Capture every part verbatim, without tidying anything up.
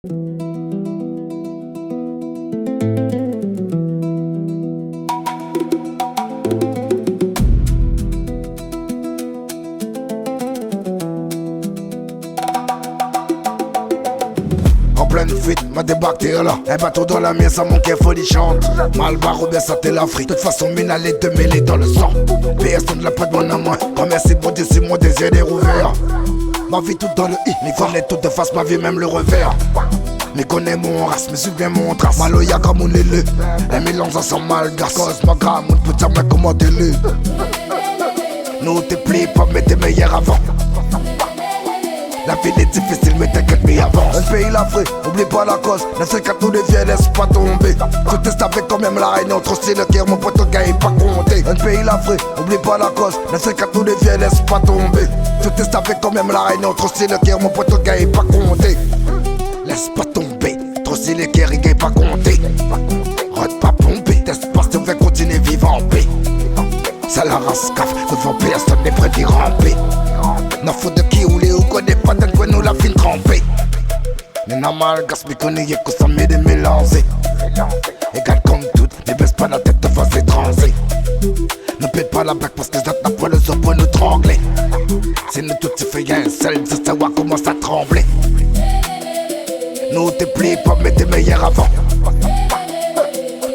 An plin fuit, ma débark tèr la. In bato dan la mèr, sa mon kèr folichant. Malbar oubien sa té Lafrik. Tout fason, mi na lé dé mélé dan le san. Pèrsone la pa d'moin amoin. Gran mèrsi Bondié, si mon dézir lé rouvèr. Ma vi tout dan le i. Mi koné tout de fas, ma vi mèm le revèr. Mi koné mon ras, mi suiv bien mon tras. Maloya, gramoun, lélé. In mélanz ansanm malgash. Koz ma gramoun pou dir amoin koman té lé. Nou té pli pov, mé té méyèr avan. La vi lé difisil, mé t'inquiète, mi avans. In péi la fré, oubli pa la koz. Nèf sink kat nou dévié, lès pa tonbé. Tout est avec quand même La Réunion, trop stylé, kèr mon poto, gingn pa konté. In péi la fré, oubli pa la koz. Nèf sink kat nou dévié, lès pa tonbé. Tout est avec quand même La Réunion, trop stylé, kèr mon poto, gingn pa konté. Lès pa tonbé, trop stylé, kèr i gingn pa konté. Rod pa ponbé, tès pa si ou vé kontinié viv an pé. Sa la ras kaf, dovan pèrsone lé pré di ranpé. Na fout de ki ou lé, ou koné pa dan koi nou la fine tranpé. Mé na malgash, mi koné yé kosa, mi lé mélanzé. Égal kom tout, mi bès pa la tèt dovan zétranzé. Nou pèt pa la bak parske zot na poin le zo pou nou tranglé. Si nou tout i fé in sèl, zot sa va komans a tranblé. Nou té pli pov, mé té méyèr avan.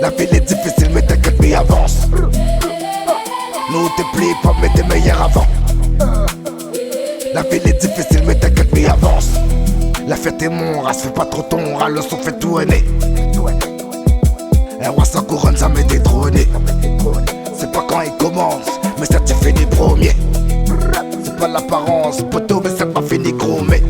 La vi lé difisil, mé t'inquiète, mi avans. Nou té pli pov, mé té méyèr avan. La vi lé difisil, mé t'inquiète, mi avans. La fièrté mon ras, fé pa tro ton ral, le son fé tourné. In roi san kouronn, zamé détroné. Sé pa kan i komans, mé sa té fini promié. Sé pa laparans, poto, mé sa pa fini kromé.